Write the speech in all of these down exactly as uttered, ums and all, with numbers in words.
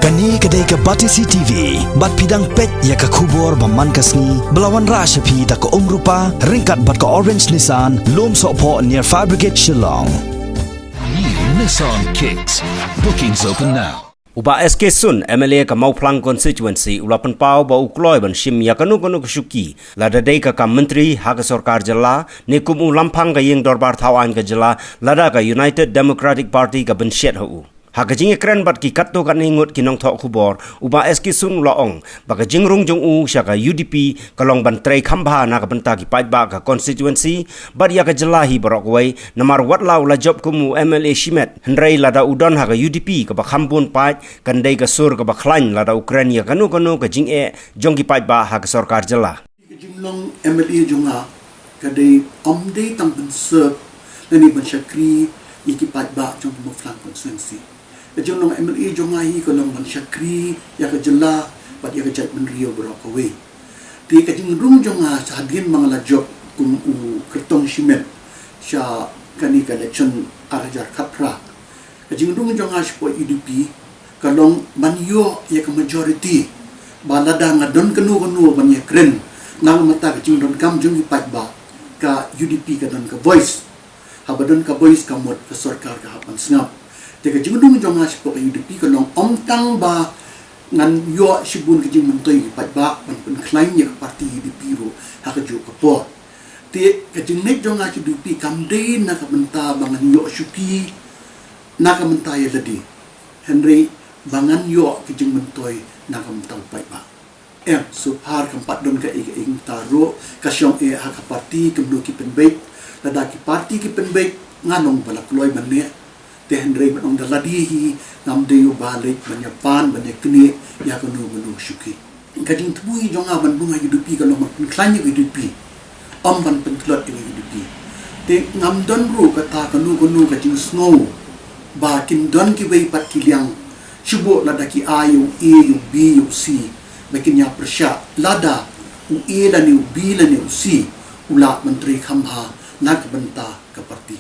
Kane ka dei ka Batesi T V, bad phi dang peit ïa ka khubor ba man ka sngi, ba la wanrah sha phi da ka Umrupa, ryngkat bad ka Orange Nissan, Lumsohphoh near Fire Brigade Shillong. New Nissan Kicks. Bookings open now. U Bah S K Sun, M L A ka Mawphlang Constituency, u la pynpaw ba u kloi ban shim ïa kano kano ka shuki, lada dei ka kam myntri ha ka sorkar jylla, ne kum u lamphang ka ïing dorbar thaw aiñ ka jylla, lada ka United Democratic Party ka bynshet ha u. Ha ka jingïakren bad ki katto katne ngut ki nongthoh khubor, u Bah S K Sun u la ong ba ka jingrung jong u sha ka U D P ka long ban trei kham bha na ka bynta ki paidbah ka constituency, bad ïa ka jylla hi baroh kawei, namar wat la u la jop kum u M L A shimet, hynrei lada u don ha ka U D P kaba kham bun paid, kan dei ka sur kaba khlaiñ lada u kren ïa kano kano ka jingeh jong ki paidbah ha ka sorkar jylla. Ka jinglong M L A jong nga ka dei, ym dei tang ban serve lane ban shakri ïa ki paidbah jong ka Mawphlang constituency. Ka jinglong M L A jong nga hi ka long ban shakri ïa ka jylla bad ïa ka jaitbynriew baroh kawei. Te ka jingrung jong nga sha hadien ba nga la jop kum u kyrtong shimet sha kane ka election ar hajar khatphra. Ka jingrung jong nga shapoh U D P ka long ban ïoh ïa ka majority, ba lada nga don kano kano ban ïakren na ka bynta ka jingdonkam jong ki paidbah, ka U D P ka don ka voice. Haba don ka voice ka mut ka sorkar ka hap ban sngap. Te ka jingrung jong nga shapoh ka U D P ka long ym tang ba ngan ïoh shibun ka jingmyntoi ki paidbah ban pynkhlaiñ ïa ka party U D P ruh ha kajuh ka por. Te ka jingngeit jong nga sha U D P kam dei na ka bynta ba ngan ïoh shuki na ka bynta ïa lade, hynrei ba ngan ïoh ka jingmyntoi na ka bynta u paidbah. Em, so far kam pat don kaei kaei mynta ruh ka shong eh ha ka party kumno ki pynbeit. Lada ki party ki pynbeit, nga long ba la kloi ban leh. Te hynrei ban ong da lade hi, ngam dei uba leit ban ïapan ban ïaknieh ïa kano kano ka shuki. Ka jingthmu hi jong nga ban bung ha U D P ka long ban pynkhlaiñ ïa ka U D P, ym ban pyntlot ïa ka U D P. Te ngam don ruh kata kano kano ka jingsngew ba kin don kiwei pat ki liang, shu buh lada ki ai ïa u A, ïa u B, ïa u C, ba kin ïa pyrshah lada u A lane u B lane u C u lah ban trei kham bha na ka bynta ka party.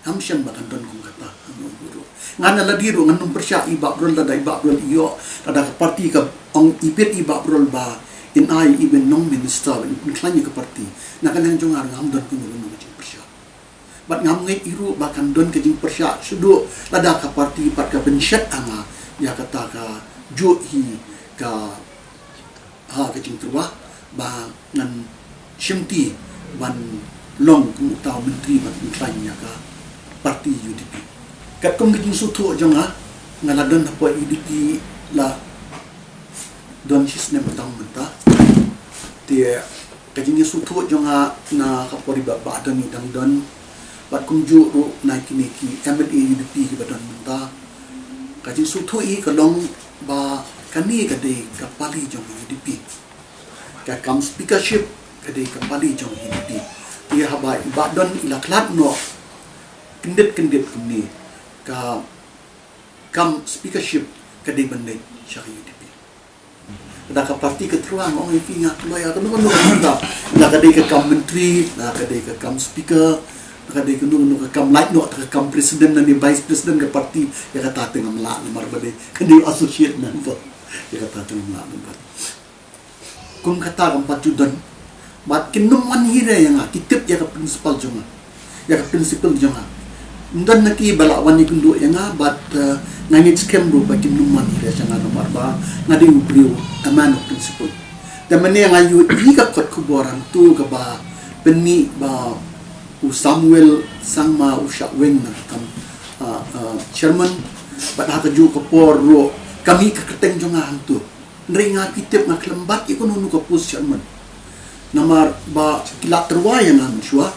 Ngam shem ba kan don kum kata ha nga ruh. Nga na lade ruh ngan ym pyrshah i Bah Brol, lada i Bah Brol i ïoh, lada ka party ka ong i bit i Bah Brol ba in ai i ban long minister, ban pynkhlaiñ ïa ka party, na ka liang jong nga ngam don kano kano ka jingpyrshah. Bad ngam ngeit hi ruh ba kan don ka jingpyrshah shaduh lada ka party pat ka pynshet ha nga ïa kata kajuh hi ka, ha ka jingtyrwa ba ngan shimti ban long kum uta u myntri ban pynkhlaiñ ïa ka party U D P. Katkum ka jingsngewthuh jong nga, nga la don hapoh U D P la don shisnem tang mynta. Te ka jingsngewthuh jong nga na ka por iba Bah Don i dang don, bad kumjuh ruh na kine ki M L A U D P kiba don mynta. Ka jingsngewthuh i ka long ba kane ka dei ka pali jong U D P. Ka kam speakership ka dei ka pali jong U D P. Te haba i Bah Don i la khlad noh kyndit kyndit kumne, ka kam speakership ka dei ban leit sha ka U D P. Lada ka party ka tyrwa, nga ong ïa phi, nga kloi ïa kano kano ka kam. Lada ka dei ka kam myntri, lada ka dei ka kam speaker, lada ka dei kano kano ka kam, lait noh ka kam president lane vice president ka party, ïa kata te ngam lah namar ba dei ka dei associate member. Ïa kata te ngam lah namar kum kata kam pat ju don. Bad kin nym wan hi re ïa nga, ki tip ïa ka principle jong nga, ïa ka principle jong nga. Ym don na ki ba lah wan ïakynduh ïa nga, bad, eh, nga ngeit skhem ruh ba kin nym wan hi re sha nga namar ba nga dei u briew, a man of principle. Te mynne nga ïohi ka kot khubor hangto kaba pynmih ba u Samuel Sangma u shah weng na ka kam, ah, ah, chairman, bad ha kajuh ka por ruh ka mih ka kyrteng jong nga hangto. Hynrei nga, phi tip, nga khlem bat ïa kano kano ka post chairman. Namar ba ki la tyrwa ïa nga mynshuwa.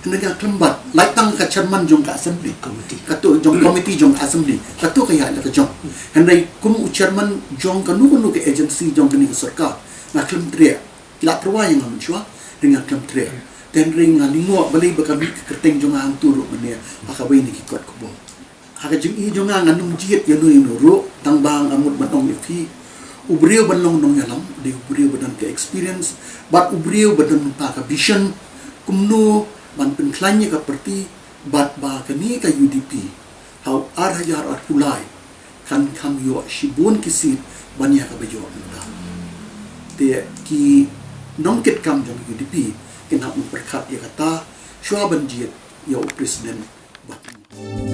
Hynrei nga khlem bat, lait tang ka chairman jong ka assembly. Committee. Kato jong committee jong ka assembly. Kato ka ïaid la ka jong. Hynrei kum u chairman jong kano kano ka agency jong kane ka sorkar, nga khlem treh. Ki la tyrwa ïa nga mynshuwa, hynrei nga khlem treh. Te hynrei nga lyngngoh balei ba ka mih ka kyrteng jong nga hangto ruh mynne ha kawei na ki kot khubor. Ha ka jingïohi jong nga, ngan ym jied ïano ïano ruh, tang ba nga mut ban ong ïa phi, u briew ban long nongïalam u dei u briew ba don ka experience, bad u briew ba don ka vision kumno ban pynkhlaiñ ïa ka party, bad ba kane ka U D P ha u ar hajar arphew lai Kan kham ïoh shibun ki seat ban ïa kaba ïoh mynta. Te ki nongkitkam jong U D P kin hap ban pyrkhat ïa kata shuwa ban jied ïa u president bad